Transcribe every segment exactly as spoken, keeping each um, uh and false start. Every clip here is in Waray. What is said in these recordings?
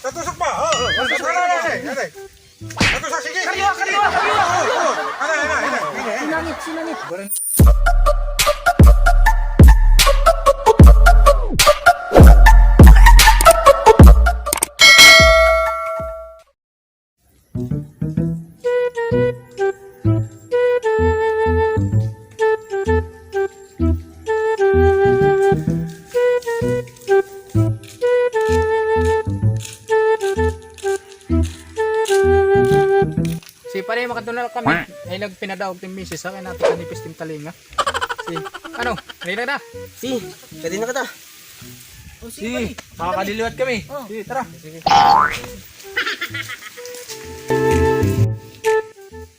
Tatusok pa. Oh, oh, tatusok pa. Aray, aray, aray. Tatusok, sige, sige, sige. Kariwa, kariwa, kariwa. Oh, oh. Aray, aray, aray. Sinangit, sinangit. Si pare, makadto na la kami. Ay, nagpinadaog tin misis, ha, kay natin kanipis tin talinga. Si, ano, ready na? Si, ready na kita. Si, makakadiliwat kami. Si, tara.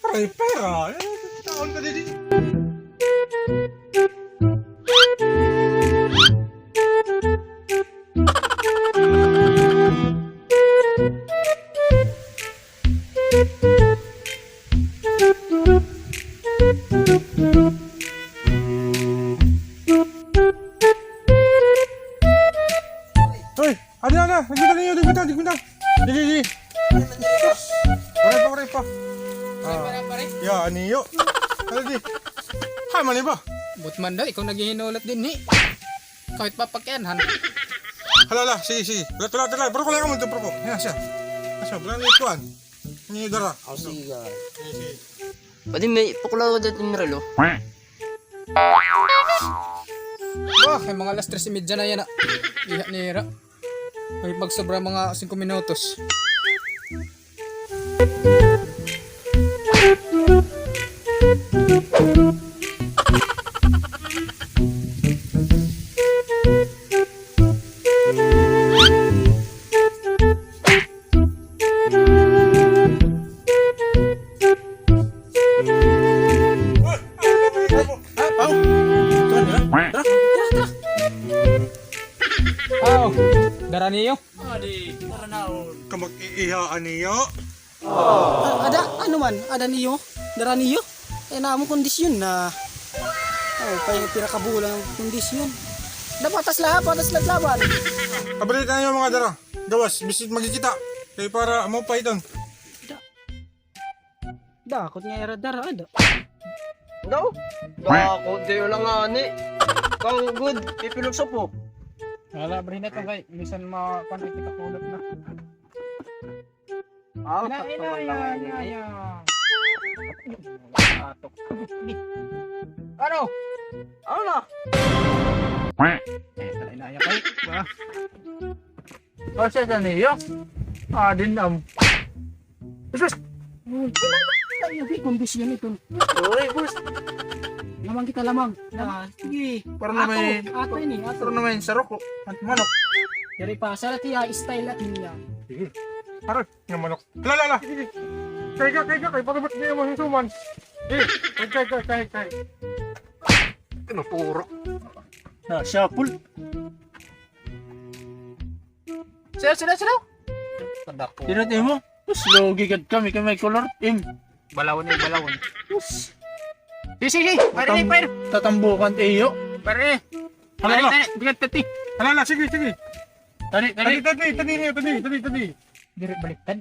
Pare, pera. Eh, taon ka didi. Hoy, ada, ada. Digmita niyo, digmita, digmita. Dili, dili. Waray pa, waray pa. Ah. Ya, aniyo. Ano di? Hay, mali ba? Butman daw, ikaw naghihinulat dinhi. Kahit papakianhan. Hala, hala, sige, sige. Wala, wala, wala. Bro, wala ka mo ito, bro. Yan siya. Yan siya, wala na ikuan. Ini dara. Aw, sige. Sige, sige. Pwede may pakulo ko dito ng relo. Ba, kay mga alas tres y media na yana, ah. Iha nira. May pagsobra mga singko minutos. Aw, dara niyo? Adi, dara naon. Ka mag-iiha niyo? Ah, ada, ano man, ada niyo? Dara niyo? Eh, namo kondisyon na. Oh, pa yung pira ka bulan ang kondisyon. Da, patas la, patas la laban. Pabalik na niyo mga dara. Gawas, bisit magkikita. Kay para mo pa iton. Da. Dakot nga ira dara, ada. Daw? Dakot kayo lang ani. Kang good, pipilosopho. Wala, bre na to, kay minsan ma-, kuwan, kita kulot na. Aw, sakto man lang ini. Atok. Ano? Ano na? Eh, tara, inaya kay. Ah. O, siya sa niyo? Ah, din am. Sus! Uy, kondisyon ito. Uy, boss. Lamang kita, lamang. Ah, sige. Para na may, ato ini, ato. Para na may sarok, o. At manok. Diri pa, sa lati, ah, style at niya. Sige. Aray. Nga manok. La, la, la. Kay ka, kay ka, kay, para ba't di naman susuman? Eh, kay, kay, kay, kay, kay. Kinapuro. Na, shuffle. Sila, sila, sila. Sila, timo. Tapos, lugi gad kami, kay may color team. Balawon, eh, balawon. Tapos, si, si, si. Pare, tatam-, pare. Tatambukan tayo. Pare. Hala, hala. Pare, pare, bigat, pati. Hala, hala, sige, sige. Tadi, tadi. Tadi, tadi, tadi niyo, tadi, tadi, tadi. Diri baliktad.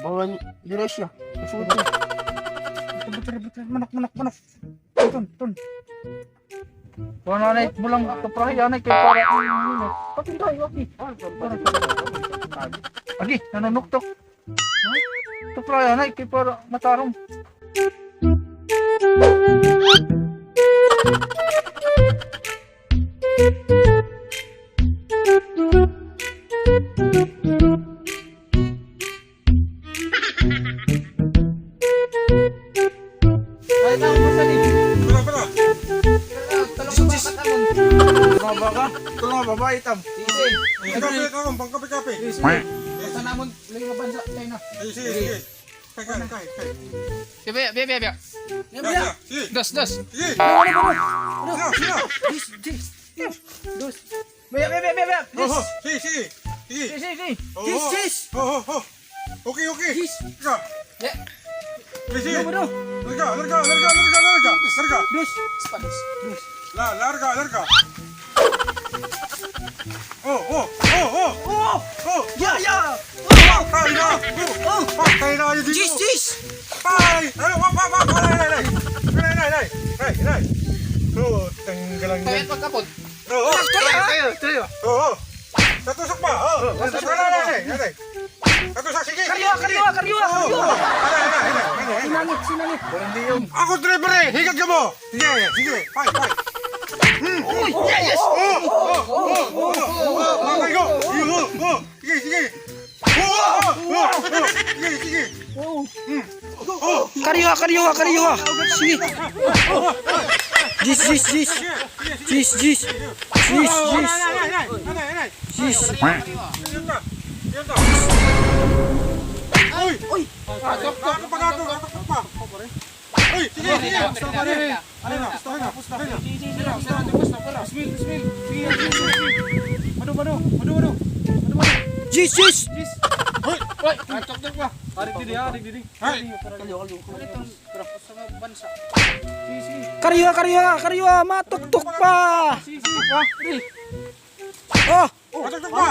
Bawal diri siya. Masuti. Butir, butir, butir. Manok, manok, manok. Ton, ton. Kuha na, anay, bulang tuprahi, anay, kay para, ano, pati tayo, okay. Agi, nanunuktok. Tuprahi, anay, kay para matarong. Ay, tama, sali. Pira, pira. Tulong ba ka? Tulong ba ba, itam? Sige. Pangkape, pangkape. Sige. Basta namon, layo nga bansa, China. Ay, sige, sige. Kay, kay, kay, kay. Biya, biya, biya, biya. Biya, biya. Sige. Dos, dos. Sige. Ano, ano, ano? Ano? Sige, sige. Dis, dis. Dos. Biya, biya, biya, biya, biya. Dis. Oho, sige, sige. Sige. Sige, sige, sige. Oho. Dis, dis. Oho, oho. Okay, okay. Dis. Isa. Ya. Sige. Ano, ano? Larga, larga, larga, larga, larga. Larga. Dos. Dos. La, larga, larga. Oh, oh, oh, oh. Oh. Oh. Ya, ya. Ay, ay, ay, Jis, Jis! Ay! Ano, wa, wa, wa, wa, ay, ay, ay. Ay, ay, ay, ay. Ay, ay. Oh, tanggalan Kaya yan. Pagkapot. Oo. Tuyo, tuyo, tuyo. Oo. Tatusok pa. Oo. Tatusok pa. Ay, ay, ay, ay. Tatusok, sige, sige, sige. Kariwa, kariwa, kariwa, oo, kariwa. Oo. Ay, ay, ay, ay, ay, ay. Sinangit, sinangit. Ako, driver, eh. Higat ka mo. Sige, sige. Fight, fight. Hmm. Uy, yes, yes. Oo, oo, oo, oo, oo. Patay ko. Oo, oo. Sige, sige. Oo, oo, oo, oo. Sige, sige. Oo. Hmm. Oo. Kariwa, kariwa, kariwa. Sige. Jis, jis, jis. Jis, jis. Jis, jis. Jis. Uy! Uy! Atok, atok, atok, atok, atok pa. Uy, sige, sige. Gusto pa rin. Ano na? Ano na? Ano na? Smil, smil. Sige, sige, sige. Madu, madu, madu, madu. Madu, madu. Jis, jis. Jis. Hoy! Hoy! Atok, atok pa. Adik didi, adik didi. Ha? Kalyo, kalyo. Ano itong sa bansa? Sige, sige. Kariwa, kariwa, kariwa. Matuktok pa. Sige, sige. Ah, pre. Oh! Matuktok pa.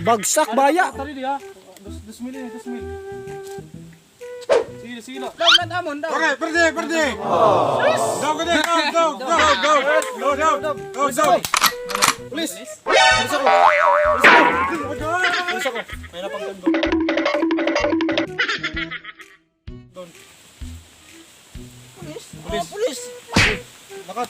Bagsak, baya. Tali di, ha? Dos, dos mil, eh, dos mil. Sige, sige, lo. Daw, daw, daw, daw. Pare, perde, perde. Daw, daw, daw, daw. Daw, daw, daw. Daw, daw. Police. Police ako. Police ako. Police ako. May napanggan ko. Doon. Pulis? Pulis. Lakat.